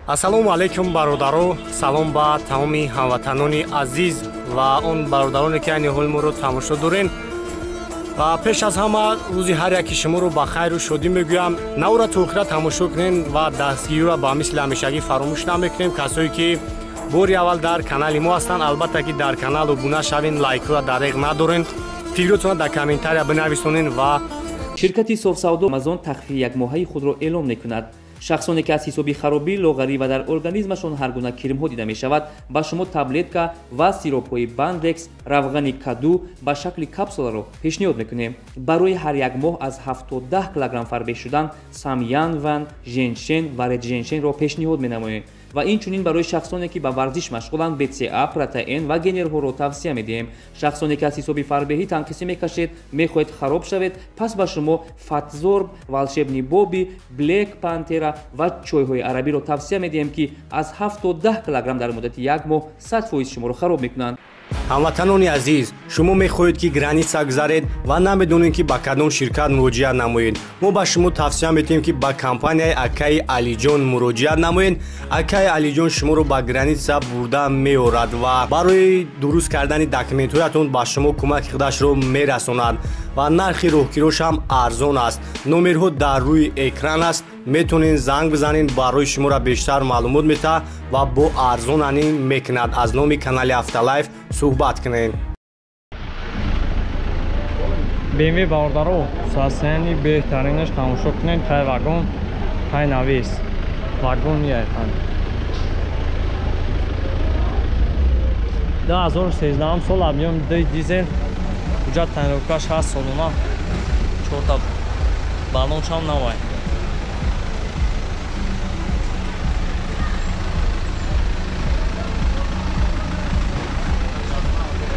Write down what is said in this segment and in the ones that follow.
Ассалому алайкум бародаро, салом ба тамоми ҳамватанони азиз ва он бародароне ки айни ҳол моро тамошо дорен. Ва пеш аз ҳама рӯзи ҳар яки шуморо ба хайру шодӣ мегӯям. Навра то охира тамошо кунен ва дастгириро ба мисли ҳамешагӣ фаромӯш намекунем. Касое ки бори аввал дар канали мо ҳастанд, албатта ки дар канал обуна шавен, лайкҳоро дареғ надорен, фикротонро дар комментария бинависонен. Ва ширкати Софсавдо Амазон тахфифи якмоҳаи худро эълон мекунад. Шахсоне ки аз ҳисоби харобӣ, лоғарӣ ва дар организмашон ҳар гуна кирмҳо дида мешавад, ба шумо таблетка ва сиропҳои Бандекс, равғани каду ба шакли капсуларо пешниҳод мекунем. Барои ҳар як моҳ аз 7 то 10 килограмм фарбеҳ шудан Самянван, женшен ва редженшенро пешниҳод менамоем. Ва инчунин барои шахсоне ки ба варзиш машғуланд, БЦА, протеин ва генерҳоро тавсия медиҳем. Шахсоне ки аз ҳисоби фарбеҳӣ танқисӣ мекашед, мехоҳед хароб шавед, пас ба шумо Фатзорб, Волшебный Боби, Блек Пантера ва чойҳои арабиро тавсия медиҳем, ки аз 7 то 10 килограмм дар муддати як моҳ 100% шуморо хароб мекунанд. Ҳамватанони азиз, шумо мехоҳед ки граница гузаред ва намедонед ки ба кадом ширкат муроҷиат намоед. Мо ба шумо тавсия медиҳем ки ба компанияи Акаи Алиҷон муроҷиат намоед. Акаи Алиҷон шуморо ба граница бурда меорад ва барои дуруст кардани документҳоятон ба шумо кӯмаки худашро мерасонад ва нархи роҳкирош ҳам арзон аст. Номерҳо дар рӯи экран аст, метавонед занг бизанед, барои шуморо бештар маълумот метаҳад ва бо арзонанӣ мекунад. Аз номи канали Автолайф суҳбат кунед. BMW бародаро, состояние беҳтаринаш тамошо кунед. Тай вагон, тай навис. Вагон яйхан. 2013 сол объем 2 дизел, ҳуҷҷат тайёркаш 8 солона, 4 баллоншам навай.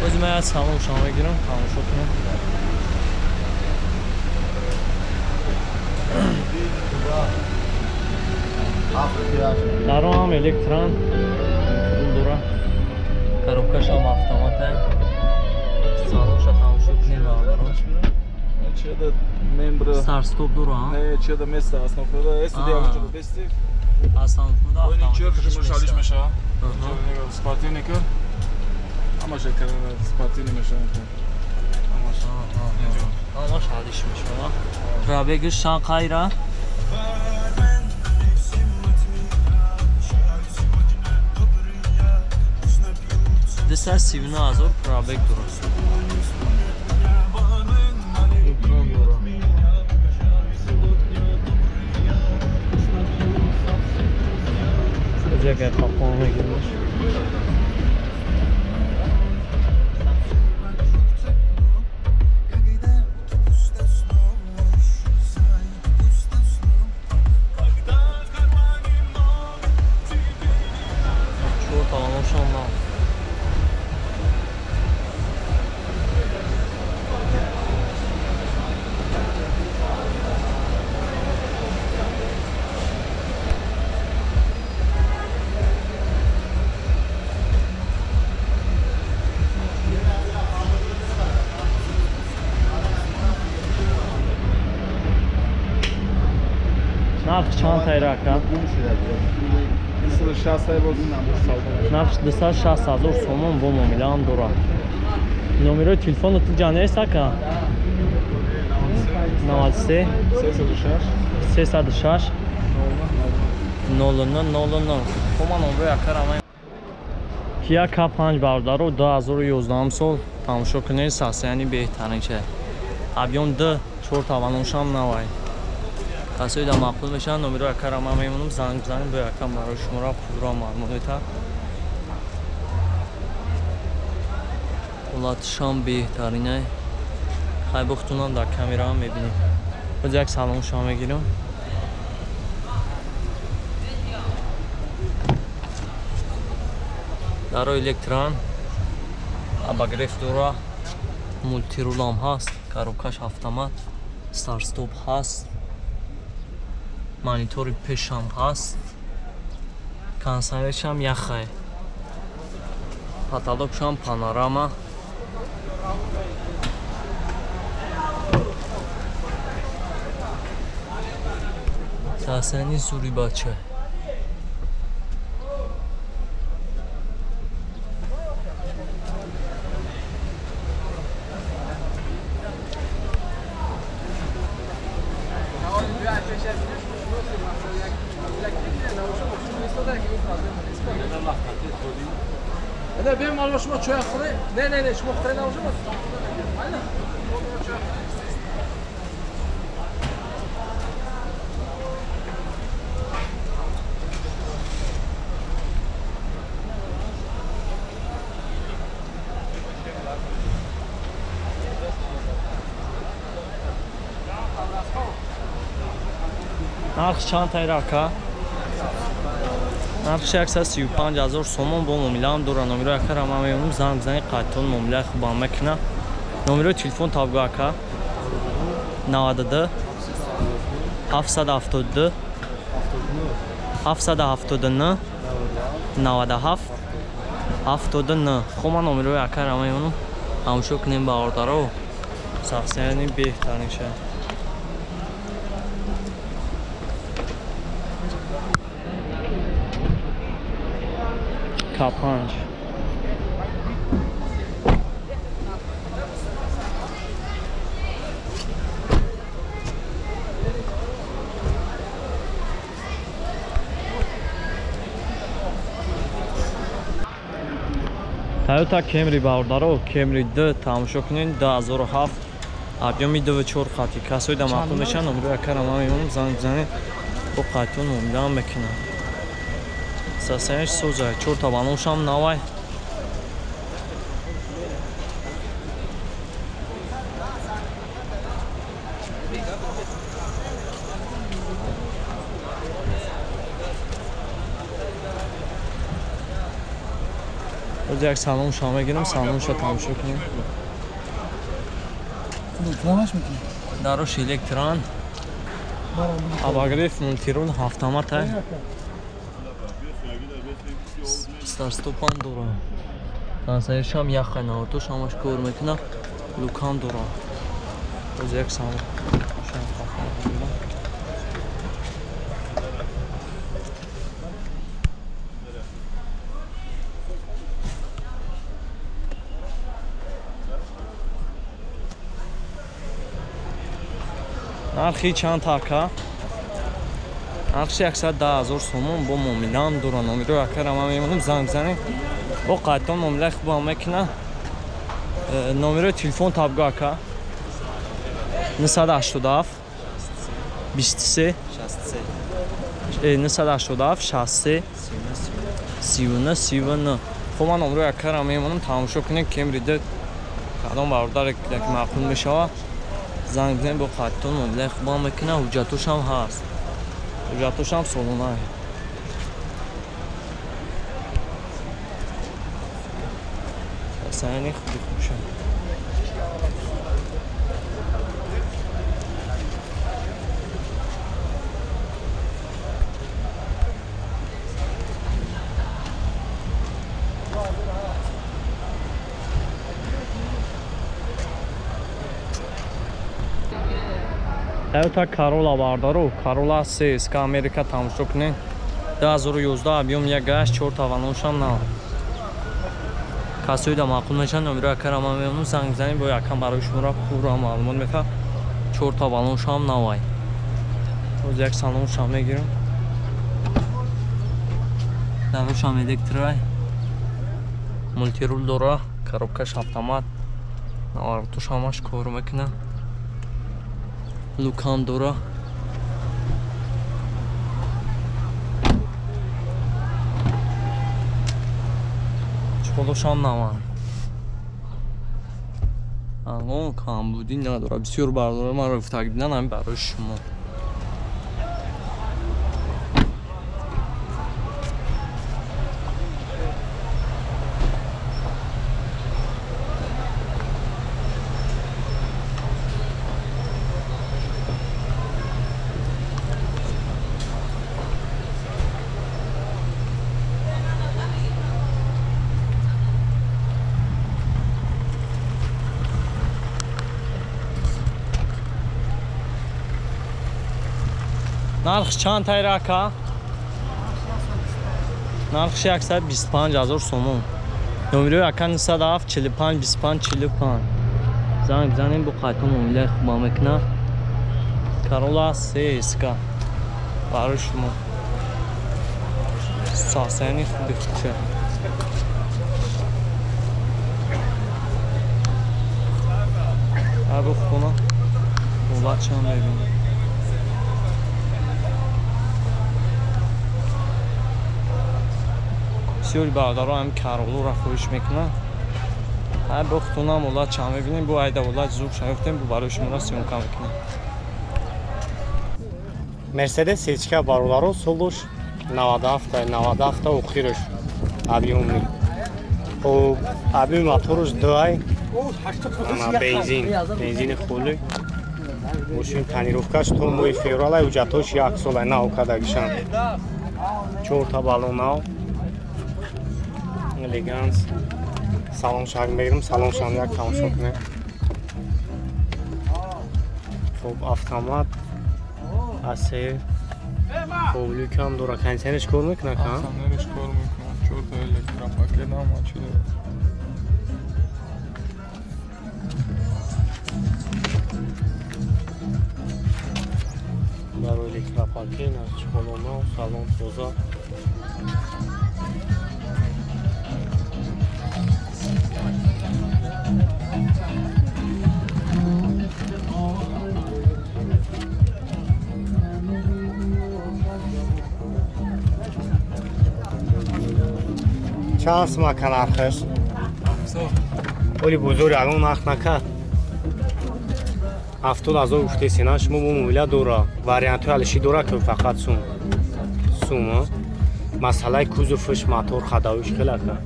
Боз ман як салоншам мегирам, тамошо кунем. Даро ҳам электран, пул дора, коробкашам автомата. Салонша тамошо кунем бародарон. Старстоп дора, а? Не, чеда места основа. Эсти диамчо бести. Основа автомат. Меша. Спортивника. Ҳамаша спортивный меша. Ҳамаша. Ҳамаш ҳалиш мешава. Пробегиш чанд қайра? 239,000 пробег дорад. Ҷага қапон мегирмаш. Нарх чанд тайра ака? Нарх 260,000 сомон бо муомилаам дорад. Номерои телефону ту ҷа нест ака? 93 306 09 09. Хома номерои акара ман. Kia K5 бародаро, 2011 сол тамошо кунед, состояние беҳтарин ша. Объем 2, 4 таваноншам навай. Касои да маъқул мешаванд, номерои акара ман мемонам, занг бизанед, бо акам барои шуморо пурра маълумот метаҳад. Ҳолатшам беҳтаринай. Хай бухтунам дар камераам мебинем. Боз як салоншам мегирам. Даро электран, обогрев дора, мултирулам ҳаст, коробкаш автомат, старстоп ҳаст, монитори пешам ҳаст, консервашам яхай, потолокшам панорама. Сасани зури бача. Не, бем мало шумо чой хӯре. Не, не, не, шумо хӯре набошад. Нарх чанд тайра ака? Нархш 135 000 сомон бо муомилаам дора. Номерои акара ман мемонам, занг бизанед, қайтон муомилаи хубам мекуна. Номерои телефон табгӯ ака 92 772 779 97 79. Хоб ман номерои акара мемонам, ҳамшо кунем бародаро. Сахсияни беҳтарин шад. К5. Toyota Camry бародаро, Camry 2 тамошо кунед, 2007 объёми 2.4 хати. Касои да маъқул мешаванд, номерои акара ман мемонам, занг бизанед, бо қайтон муомилаам мекунам. Сасанаш соза, 4 табаношам навай. Оз як салонша мегирам, салонша тамошо кунем. Дарош электран. Обогрев, мультирул, автомат. Старстопам дора. Тансайшам яхай наотош ҳамаш кор мекуна. Лукам дора. Оз як салон. Нархи чанд така? Нархи 110 000 сомон бо муомилаам дора. Номерои акара ман мемонам, занг бизанед. Бо қайтон муомилаи хубам мекуна. Номерои телефон табгӯ ака 987 23 987 63 39 39. Хоб ман номерои акара мемонам, тамошо кунед. Camry 2 кадом бародаре ки маъқул мешавад, занг бизанед, бо қайтон муомилаи хубам мекуна. Ҳуҷҷатошам ҳаст, ҳуҷҷатошам солона. Саяни хуби хубша. Toyota Corolla бародаро, Corolla CSK Америка тамошо кунед. 2011 объём 1.8, 4 таваношам нав. Касои да маъқул мешаванд, номерои акара ман мемонам, занг бизанед, бо якам барои шуморо пурра маълумот мекард. 4 таваношам навай. Боз як салоншам мегирам. Дарошам электрай. Мультирул дора, коробкаш автомат. Навартош ҳамаш кор мекунад. Лукам дора. Чуқолошам наванд. Алон камбудӣ надора. Бисёр бардора маро гуфтаг дидан ҳамин барои шумо. Нарх чанд тайра ака? Нархш 125 000 сомон. Номерои ака 907 45 25 45. Занг бизанем, бо қайтон муомилаи хубам мекуна. Corolla CSK барои шумо. Состояние хуби худша. Абу хона ҳолатшам мебинем. Бисёри бародаро ҳам каролура хоҳиш мекунанд. Ҳар бо хутунам ҳолатшам мебинем, бо айда ҳолат зур шаёфтем, бо барои шуморо съёмка мекунем. Мерседес сечка бародаро солуш 97, 97 охирш объёмный. Хоб, объёми моторуш 2, бензин, бензини хули. Мошин тонировкаш то моҳи феврала ҳуҷҷатҳош як сола нав кардагишанд. 4 та баллон нав. Элеганс. Салон шак мегирам, салон шам як тамошо кунем. Хоб, автомат асе. Хоб, люкам дора, кондиционерш кор мекунад, ка? Кондиционерш кор мекунад, 4 та электропакет ҳама чи дорад. Барои электропакет, аз чиқолона, салон тоза. Чанд сум ака нархаш? Оли бозори ягон нарх накард. 70,000 гуфтеси, на шумо бо муомила дора. Вариантҳои алишӣ дора ки фақат сум. Сум, масъалаи кузовш, мотор, ходовиш хеле ака.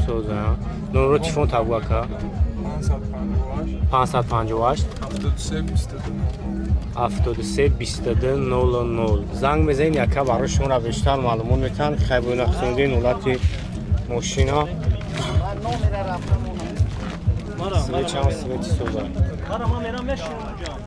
Соза. Номеро телефон табу ака. 558 73 22 00. Занг мезанед, яка барои шуморо бештар маълумот метаҳанд. Хайбуна хусундин ҳолати мошина. Свечам свети соза.